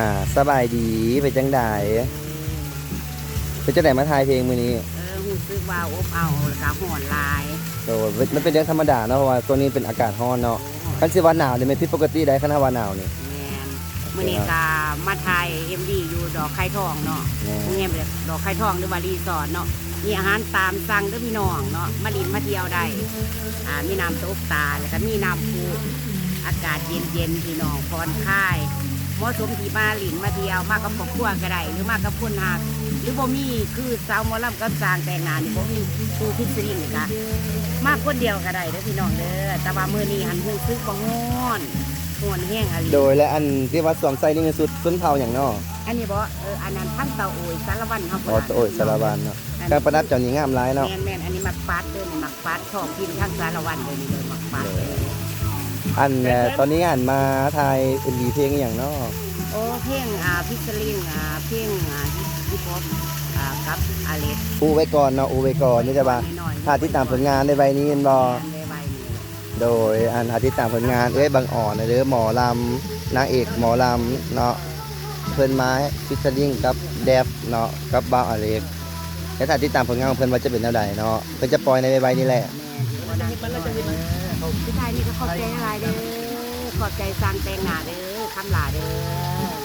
ອ່າ ສະບາຍດີ ເປັນຈັ່ງໃດ? ເປັນຈັ່ງໃດມາຖ່າຍເພງມື້ນີ້? ເອີ ຮູ້ສຶກວ່າອົບເອົາ ແລ້ວກະຮ້ອນຫຼາຍ. ໂດຍ ມັນເປັນເລື່ອງທຳມະດາເນາະ ເພາະວ່າຊ່ວງນີ້ເປັນອາກາດຮ້ອນເນາະ. ຄັນຊິວ່າໜາວນີ້ແມ່ນຜິດປົກກະຕິໄດ໋ ຄັນຖ້າວ່າໜາວນີ້. ແມ່ນ. ໂອເຄເນາະ ມື້ນີ້ກະມາຖ່າຍເອັມວີຢູ່ດອກໄຄທອງເນາະ. ແມ່ນ. ໂຮງແຮມດອກໄຄທອງ ຫຼືວ່າຣີສອດເນາະ. ມີອາຫານຕາມສັ່ງເດີພີ່ນ້ອງເນາະ ມາຫຼິ້ນມາທ່ຽວໄດ້. ອ່າ ມີນ້ຳຕົກຕາດ ແລ້ວກະມີນ້ຳພຸ ອາກາດເຢັນໆ ພີ່ນ້ອງ ຜ່ອນຄາຍ ເໝາະສົມທີ່ມາຫຼິ້ນມາທ່ຽວ ມາກັບຄອບຄົວກະໄດ້ ຫຼືມາກັບຄົນຮັກ ຫຼືບໍ່ມີ ຄືສາວໝໍລຳກັບຊ່າງແຕ່ງໜ້ານີ້ ບໍ່ມີຄູ່ຟີດເຊີຣິງກະ ມາຄົນດຽວກະໄດ້ເດີພີ່ນ້ອງເດີ. ແຕ່ວ່າມື້ນີ້ຫັ້ນຮູ້ສຶກວ່າຮ້ອນ ຮ້ອນແຮງອີ່ຫຼີ. ໂດຍ ແລະ ອັນທີ່ວ່າສວມໃສ່ນີ້ແມ່ນຊຸດຊົນເຜົ່າຫຍັງເນາະ? ອັນນີ້ບໍ? ເອີ ອັນນັ້ນທາງຕາໂອຍສາລະວັນເຮົາ. ອໍ ຕາໂອຍສາລະວັນເນາະ. ເອີ ເຄື່ອງປະດັບເຈົ້ານີ້ງາມຫຼາຍເນາະ. ແມ່ນໆ ອັນນີ້ໝາກປັດເດີ ນີ້ໝາກປັດ ທ້ອງຖິ່ນທາງສາລະວັນເດີ ນີ້ເດີ ໝາກປັດເດີ. ອັນ ເອີ ຕອນນີ້ອັນມາຖ່າຍເອັມວີເພງອີ່ຫຍັງເນາະ? ໂອ້ ເພງ ອ່າ ຟີດເຊີຣິງ ອ່າ ເພງ ອ່າ ຮິບ ຮິບ ອ່າ ກັບອາເລັກ. ອຸໄວ້ກ່ອນເນາະ ອຸໄວ້ກ່ອນ ມີແຕ່ວ່າຖ້າຕິດຕາມຜົນງານໄວໆນີ້ແມ່ນບໍ່? ແມ່ນ ໄວໆນີ້. ໂດຍ ອັນ ຖ້າຕິດຕາມຜົນງານເອື້ອຍບັງອອນເດີ ໝໍລຳ ນາງເອກໝໍລຳເນາະ ເພິ່ນມາຟີດເຊີຣິງກັບແດັບເນາະ ກັບບ່າວອາເລັກ. ແລ້ວຖ້າຕິດຕາມຜົນງານຂອງເພິ່ນວ່າຈະເປັນແນວໃດເນາະ ເພິ່ນຈະປ່ອຍໃນໄວໆນີ້ແຫຼະ. ແມ່ນ ສຸດທ້າຍນີ້ກະຂອບໃຈຫຼາຍເດີ ຂອບໃຈຊ່າງແຕ່ງໜ້າເດີ ຄຳຫຼ້າເດີ.